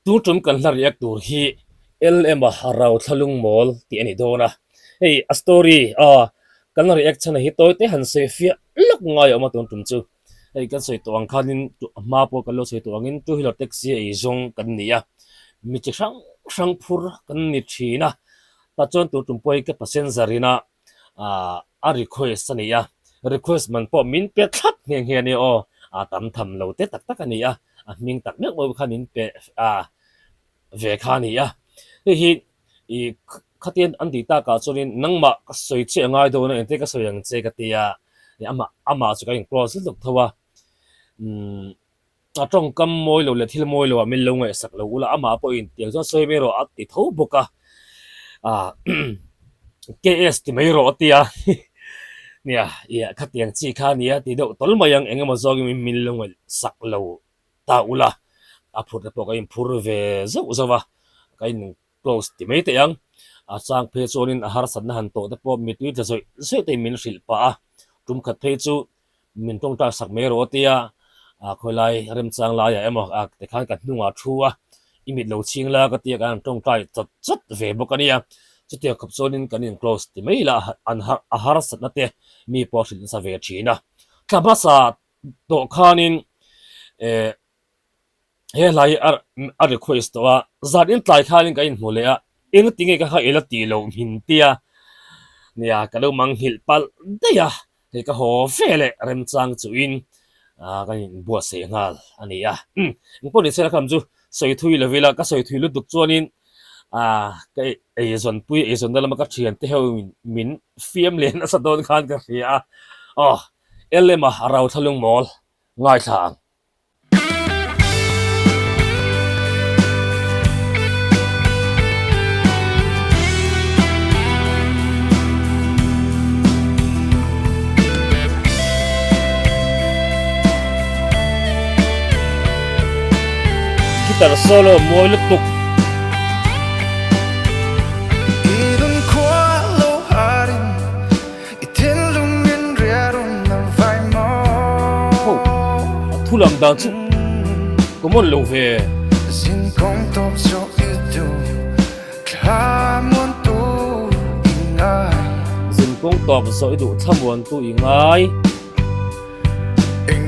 Tun tum kan hla riak tur hi LM a rau thla lung mawl tih a ni dawn a. Hei a story a kan react chhan hi tawi te han sawi fiah lawk ngai a awm a tun tum chu. Hei kan sawi tawh ang khanin a hma pawh kan lo sawi tawh angin two wheeler taxi a ei zawng kan ni a, mi chi hrang hrang phur kan ni thin a. Tah chuan tun tum pawh hi ka passenger ina ah a request a ni a, request man pawh min pe thlap nghe nghe a nia aw, a tam tham lo te tak tak a ni a, a hming tak meuh meuh kha min pe ah ve kha a ni a, hei hi ih khatian an tih takah chuanin nangmah ka sawi chiah a ngai dawn a engtin ka sawi ang che ka ti a, amah amah chu ka in close lutuk tho a, umm. A tawngkam mawi lo leh thil mawi lo ah min lo ngaihsak lo ula, amah pawhin tiang chuan sawi mai rawh a ti tho bawk a, ah KS ti mai rawh a ti a, nia iah khatiang chi kha nia ti deuh tawl mai ang eng emaw zawngin min lo ngaihsak lo ta ula, a phur te pawh ka inphur ve zauh zauh a, ka in close ti mai teh ang, a chang phei chuanin a harsatna han tawh te pawh mitui tla zawih zawih te in min hrilh pah a, tum khat phei chu Min tawngtai sak mai rawh tia khawilai remchang laiah emaw tikhan ka hnungah thu a, i mit lo chhing la ka tia kan han tawngtai chawt chawt ve bawk a nia. Chutiang khawp chuanin kan in close ti mai la an a harsatna te mi pawh a hrilh nasa ve thin a. Thla hmasa tawh khanin eh He hla hi a request tawh a, zan in tlai khanin ka inhmu leh a, engati nge ka kha ila tih loh hmin tia nia ka lo manghilh palh daih a, hei ka haw ve leh remchang chuhin ka inbuatsaih nghal a ni a. Engpawh ni sela kham chu sawi thui lo ila, ka sawi thui lutuk chuanin ka eizawnpui eizawnna lama ka thiante ho min fiam leh nasa dawn khan ka hria a, aw LM-a a rau thla lungmawl ngaithla ang. Guitar solo mawi lutuk. Ho, a thu lam dan chu common lo ve. Zinkawng tawp zawh i duh thlamuantu i ngai. Eng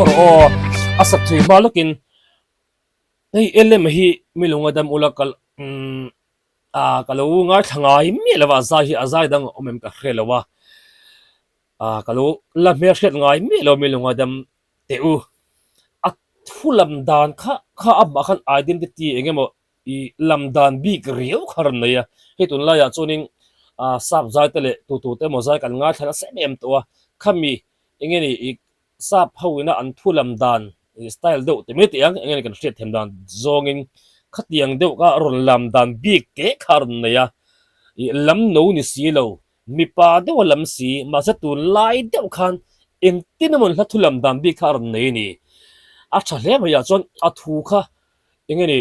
rawh aw, a sak thui hma lawkin hei LM hi mi lunga dam ula kal umm ah ka lo ngaithla ngai miah lo a, a zai hi a zai dang a awm em ka hre lo a, ah ka lo la hmelhriat ngai miah lo mi lunga dam teh u, a thu lam dan kha kha amah khan identity eng emaw I lam dan bik riau kha rawn nei a, hei tunlaiah chuanin sap zai te leh tutu te emaw zai kan ngaithla nasa em em tawh a, khami enge ni i sap ho ina an thu lam dan i style deuh ti mai teh ang, enge ni kan hriat thiam dan zawngin khatiang deuh kha rawn lam dan bik te kha rawn nei a, i lam no ni si lo, mipa deuh a lam si, mahse tunlai deuh khan engtin emaw hla thu lam dan bik kha a rawn nei a ni, a tha hle mai ah chuan a thu kha Enge ni,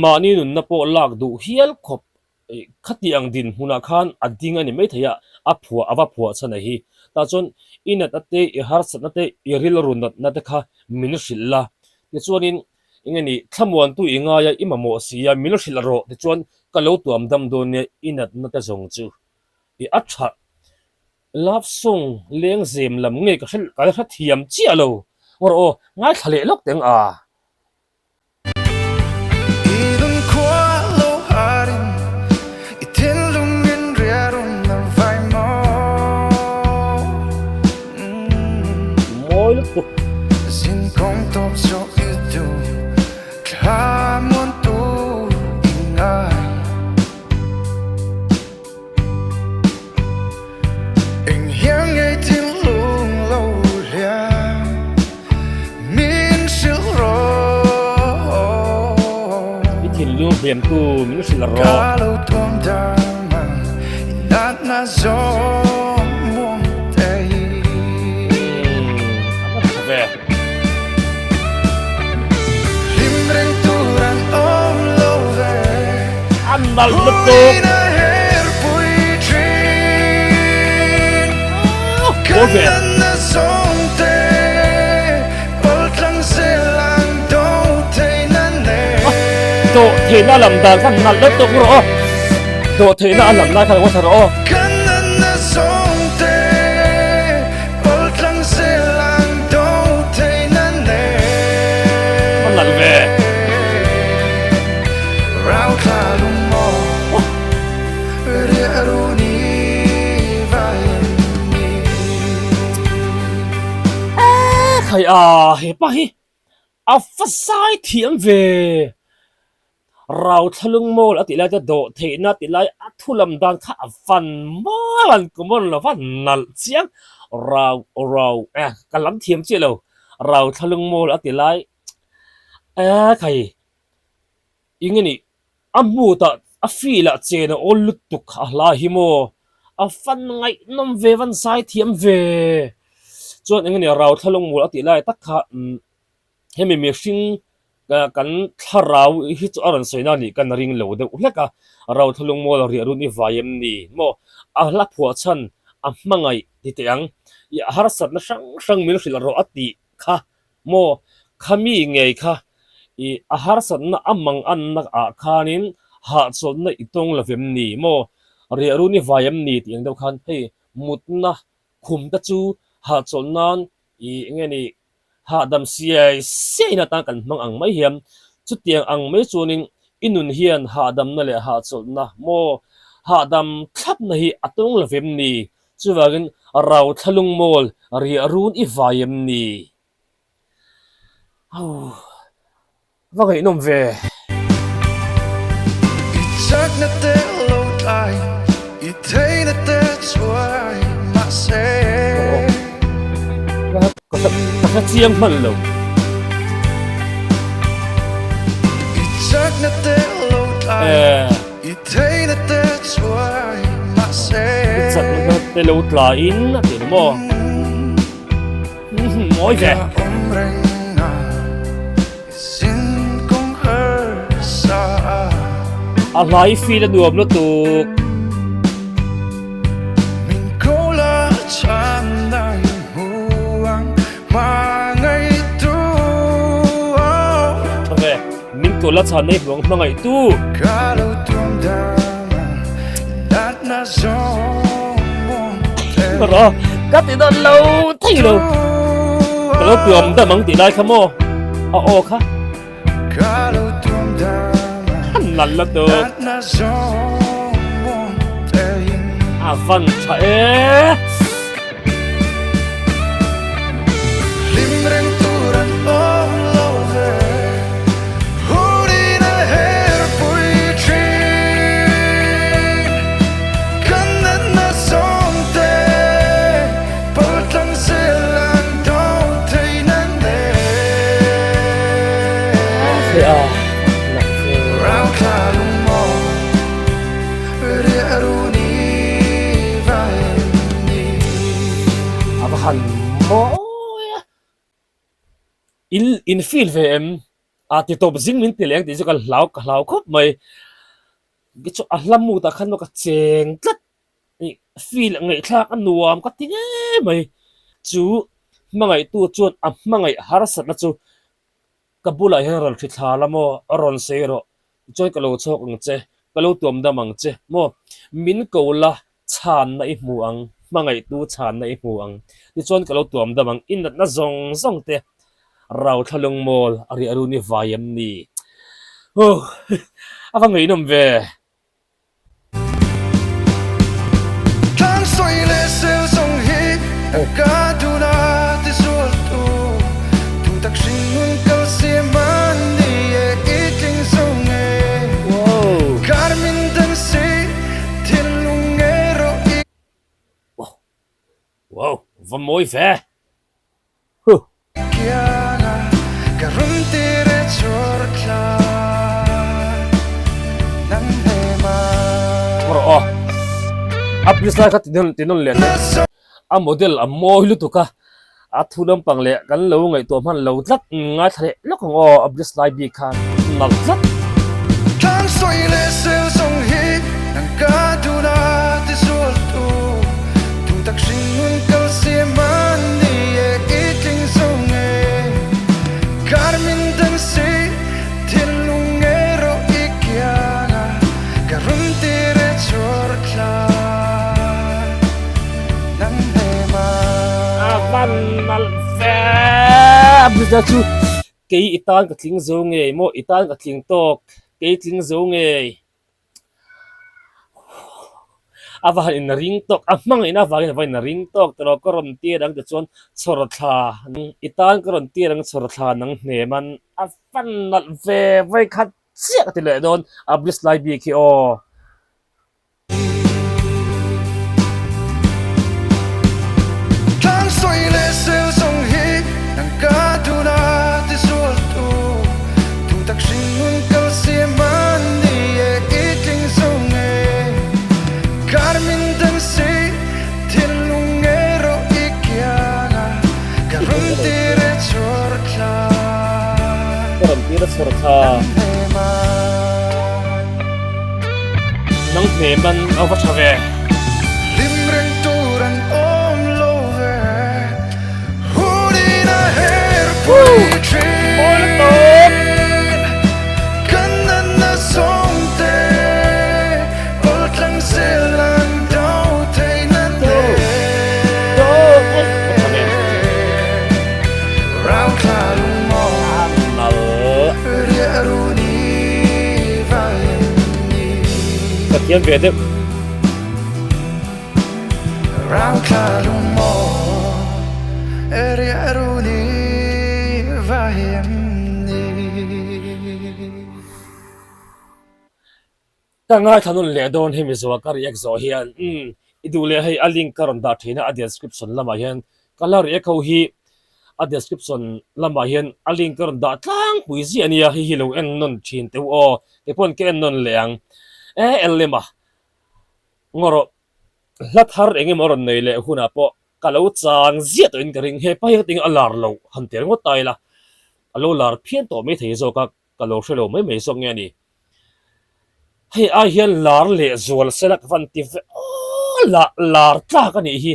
mahni nunna pawh lak duh hial khawp khati ang dinhmunah khan a ding a ni maithei a, a phuah a va phuah chhan a hi. Tah chuan i natna te, i harsatna te, i rilru natna te kha min hrilh la. Tichuanin enge ni, thlamuantu i ngai a, i mamawh si a, min hrilh rawh tichuan ka lo tuam dam dawn nia i natna te zawng chu i a tha Love song leng zem lam nge ka hre ka la hre thiam chiah lo ngawr aw ngaithla leh lawk teng a. Mawi lutuk. I thinlung hliamtu min hrilh rawh. A va tha ve. nalh lutuk. Mawi ve. Dawh theihna lam dan kha nalh lutuk rawh aw. Dawh theihna a lam lai kha lo ngaithla rawh aw. A nalh ve. Khai a hepa hi a va zai thiam ve. Rauthlalung mawl a tih lai te dawh theihna tih lai a thu lam dan kha a van mawl an common lo va nalh chiang rau rau eh ka lam thiam chiah lo Rauthlalung mawl a ti lai eh khai eng nge a mood ah a feel ah chen a awl lutuk a hla hi maw a fan ngaihnawm ve van zai thiam ve chuan eng nge Rauthlalung mawl a tih lai tak kha umm. Hemi mihring kan thlarau hi chu a rawn sawi na nih kan ring lo deuh hlek a, Rauthlalung mawl riah run i vai em ni maw? A hla phuah chhan a hmangaih ti teh ang, i harsatna hrang hrang min hrilh rawh a tih kha maw? Khami ngei kha i a harsatna a mang anna ah khanin hahchawlhna i tawng lo vem ni maw? Riah run i vai em ni tih ang deuh khan hei mutna khum te chu hahchawlh nan i enge ni Hahdam siai siain atan kan hmang ang mai hian chutiang ang mai chuanin i nun hian hahdamna leh hahchawlhna maw hahdam thlapna hi a tawng lo vem ni? Chuvangin rauthlalung mawl riah run i vai em ni? Au. Va ngaihnawm ve. I chakna te lo tlai, i theihna te chuai mahse. Ka hre chiang hman lo. I chakna te lo tlai, i theihna te chuai mahse. I chakna te lo tlaiin a ti ni maw? Mawi ve. A hlai feel a nuam lutuk. Ve min ko la chhan nei hmuang hmangaih tu. Rawh ka ti dawn lo thei lo ka lo tuam dam ang tih lai kha maw a aw kha a nalh la tuk a van tha e. A va han mawi a, in in feel ve em? A ti tawp zing min ti leng tih chu ka hlau ka hlau khawp mai, chu a hla mut ah khan ka cheng tlat ih feel ngaihthlak a nuam ka ti ngei mai, chu hmangaihtu chuan a hmangaih harsatna chu Ka bulah hian rawn hri thla la maw? A rawn sawi rawh. Tichuan ka lo chhawk ang che, ka lo tuam dam ang che maw? Min ko la, chhanna i hmu ang, hmangaihtu chhanna i hmu ang. Tichuan ka lo tuam dam ang, i natna zawng zawng te rauthla lungmawl a riah run i vai em ni? Huh! A va ngaihnawm ve! Wow, va mawi ve. Huh. Rawh aw. A piece lai kha ti nawn ti nawn leh teh. A model a mawi lutuk a, a thu lampang leh kan lo ngaihtuah hman lo tlat ngaithla leh lawk ang aw a piece lai bik khan nalh tlat. ka duna ti zual tu Tu tak hringnun kal siam an ni e i tling zo nge Kar min dan si thinlung erawh i kiang a Ka run tir e chhawr thla nang hnem a. A van nalh ve Abhijit chu kei i tan ka tling zo ngei maw i tan ka tling tawk kei tling zo ngei. A va han in ring tawk a hmangaihna avangin a va in ring tawk tawh lo ka rawn tir ang tichuan chhawr thla i tan ka rawn tir ang chhawr thla nang hnem an a fan nalh ve vawikhat chiah ka ti leh dawn a bridge lai bik hi aw. Tlang sawi leh sel zawng hi nang ka duna ti zual tu Tu tak hringnun kal siam an ni e i tling zo nge Kar min dan si thinlung erawh i kiang a Ka rawn tir e chhawr thla Ka rawn tir e chhawr thla Nang hnem a. Nang hnem an a va tha ve. Hlim reng tur an awm lo ve Hun in a her pui thin Kan natna zawng te Awl tlang zel an do theihna te Rau thla lungmaw Riah run i vai em ni. Ka thiam ve deuh. Rau thla lungmaw Riah run i vai em ni. Ka ngaithla nawn leh dawn hemi zawh ka react zawh hian umm i duh leh hei a link ka rawn dah thin a a description lamah hian ka la react ho hi a description lamah hian a link ka rawn dah tlangpui ziah a nia hei hi lo en nawn thin teuh aw keipawn ka en nawn leh ang e LM a ngaw rawh hla thar eng emaw a rawn nei leh hunah pawh ka lo chang ziah tawhin ka ring hepa hi ka tinge a lar loh han tel ngawt ta ila a lo lar phian tawh maithei zawk a. Ka lo hre lo mai mai zawk nge a ni. Hei ai hian lar leh zual sela ka van ti ve aw lah lar tlak a nih hi.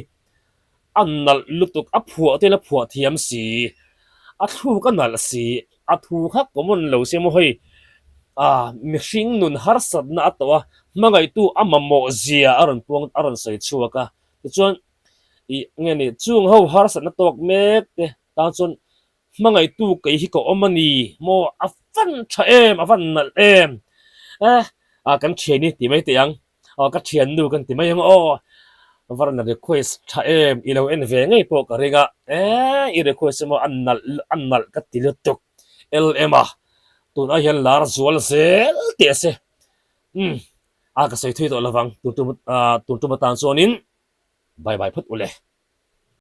A nalh lutuk a phuah te la phuah thiam si, a thluk a nalh si, a thu kha common lo se maw hei ah mihring nun harsatna a tawh a, hmangaihtu a mamawh zia a rawn puang a rawn sawi chhuak a. Tichuan ih nge ni chung ho harsatna tawk mek te tan chuan Hmangaihtu kei hi ka awm a ni maw? A van tha em, a van nalh em? Eh, ah kan thian i ti mai teh ang, aw ka thiannu kan ti mai ang aw, va rawn request tha em, i lo en ve ngei pawh ka ring a, eh i request emaw a nalh a nalh ka ti lutuk, LM a tunah hian lar zual zel teh a se, umm a ka sawi thui tawh lovang tun tum ah tun tum atan chuanin bye bye phawt ule.